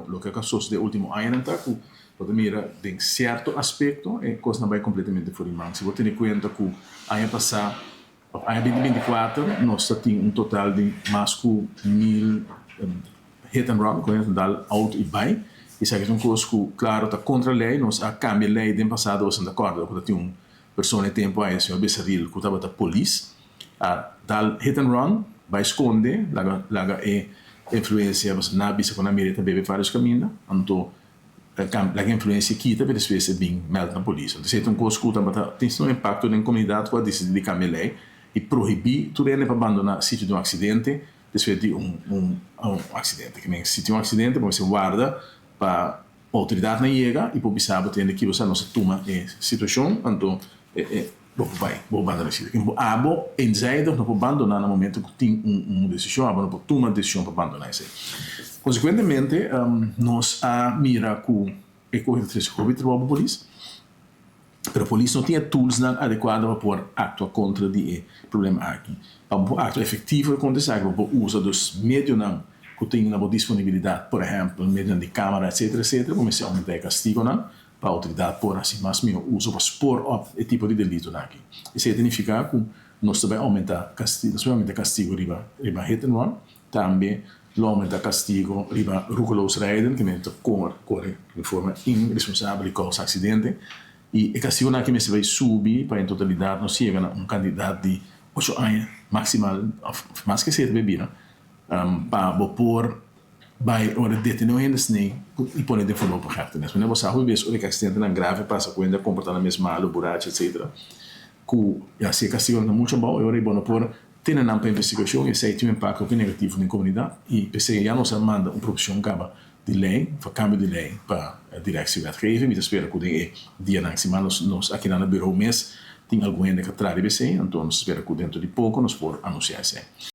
Loke a sosodé último añanan ta ku bo ta mira den sierto aspekto e kosnan a bai kompletamente for di man. Si bo tene kuenta ku aña pasá òf aña 2024 nos ta tin un total di mas ku 1000 hit and run, ku hende ta dal outo i bai. Esaki ta un kos ku klaro ta kontra lei. Nos a kambia lei den pasado, boso ta kòrda ku ta tin un persona e tempu ei, señor Besaril, ku tabata polis, a dal hit and run, bai skonde, laga laga e influensia, pasobra nan a bisa ku nan mira e ta bebe vários kaminda, anto laga e influensia kita, pero despues e bin mèld na polis. Anto esei ta un kos ku tabata tin un impakto den komunidat ku a disidí di kambia lei i prohibí tur hende pa bandoná sitio di un aksidente despues di un un aksidente. Ke men si tin un aksidente bo mester warda pa outoridatnan yega i por bisa bo tende kibo sa nos a tuma e situashon, anto e bo por bai, bo por bandoná e sitio. Ke abo eenzijdig no por bandoná na momento ku tin un un desishon, abo no por tuma desishon pa bandoná esei. Konsekuentemente nos a mira ku e kohe ta trese hopi trabou pa polis. Pero polis no tin e toolsnan adekuado pa por aktua kontra di e problema aki. Pa bo por aktua efektivo kontra esaki bo por usa dus medionan ku tin na bo disponibilidat, por ehèmpel medionan di kamera etsetera etsetera, bo mester oumentá e kastigonan pa outoridat por hasi mas mihó uso pa spor òp e tipo di delitonan aki. Esei ta nifiká ku nos ta bai oumentá nos ta bai oumentá kastigo riba riba hit and run. Tambe lo aumenta castigo riba roekeloos rijden, ke men ta kore di forma iresponsabel i kousa aksidente. I e castigonan aki mester bai subi pa en totalidat nos yega na un kantidat di 8 aña maksimal òf mas ke esei ta bai bira pa bo por bai ora detené un hende snei i pone den voorlopige hechtenis. Wanneer bo sa hopi bes ora e aksidentenan grave pasa ku hende a komportá nan mes malu, burachi etcetera, ku ya si e castigonan ta muchu abou e ora ei bo no por tene nan pa investigashon i esei tin un impakto hopi negativo den komunidat i p'esei ya nos a manda un proposishon kaba di lei pa kambio di lei pa Directie Wetgeving. Mi ta spera ku den e dianan siman nos nos akinan na bureau mes tin algun hende ku a traha riba esei, anto nos ta spera ku dentro di poko nos por anunsiá esei.